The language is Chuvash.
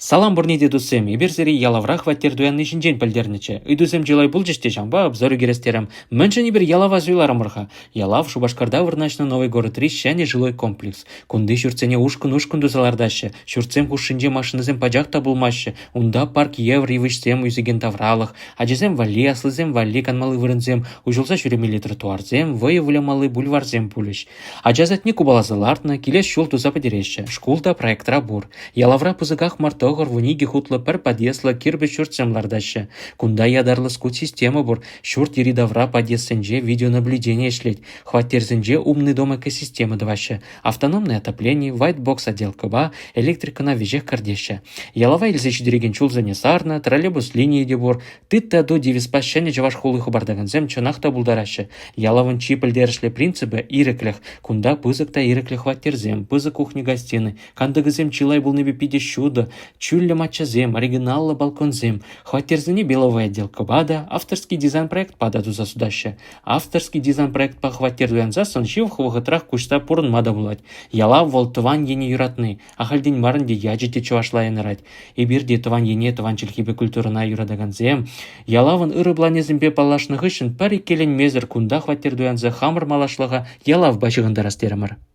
Салам пурне те, туссем! Эпир сире Ялавра хваттер туянни ҫинчен пӗлтернӗччӗ. Ыйтусем чылай пулчӗҫ те ҫавӑнпа обзор ӳкерес терӗм. Мӗншӗн эпир Ялава суйларӑмӑр-ха? Ялав Шупашкарта вырнаҫнӑ Новый городри ҫӗнӗ жилой комплекс. Кунти ҫуртсене ушкӑн-ушкӑн туса лартаҫҫӗ. Ҫуртсем хушшинче машинӑсем пачах та пулмаҫҫӗ. Унта парк евӗр йывӑҫсем ӳсекен тавралӑх, ачасем валли, аслисем валли канмалли вырӑнсем, уҫӑлса ҫӳремелли тротуарсем, вӑйӑ вылямалли бульварсем пулӗҫ. Ача садне купаласа лартнӑ, килес ҫул туса пӗтереҫҫӗ. Шкул та проектра пур. Ялавра пысӑках мар тӑхӑр 12 хутлӑ пӗр подъездлӑ кирпӗч ҫуртсем лартаҫҫӗ. Кунта ятарлӑ скут-система пур. Ҫурт йӗри-тавра подъездсенче видеонаблюдени ӗҫлет. Хваттерсенче умный дом экосистема тӑваҫҫӗ. Автономное отоплени, white-box отделкӑпа электрикӑна веҫех кӗртеҫҫӗ. Ялава илсе ҫитерекен ҫулсене сарнӑ, троллейбус линийӗ те пур. Тыт та ту девизпа ҫӗнӗ чӑваш хули хӑпартакансем чӑнах та пултараҫҫӗ. Ялавӑн чи пӗлтерӗшлӗ принципӗ – ирӗклӗх. Кунта пысӑк та ирӗклӗ хваттерсем, пысӑк кухня-гостинӑй, кантӑкӗсем чылай пулнипе питӗ ҫутӑ, чӳллӗ маччасем, оригиналлӑ балконсем. Хваттерсене беловая отделкӑпа та, авторский дизайн-проектпа та туса сутаҫҫӗ. Авторский дизайн-проектпа хваттер туянсассӑн ҫывӑх вӑхӑтрах куҫса пурӑнма та пулать. Ялав вӑл тӑван ене юратни. Ахальтен мар ӗнтӗ ячӗ те чӑвашла янӑрать. Эпир те тӑван ене, тӑван чӗлхепе культурӑна юратакансем, ялавӑн ырӑ планӗсемпе паллашнӑ хыҫҫӑн пӗр иккӗленмесӗр кунта хваттер туянса хамӑр малашлӑха ялавпа ҫыхӑнтарас терӗмӗр.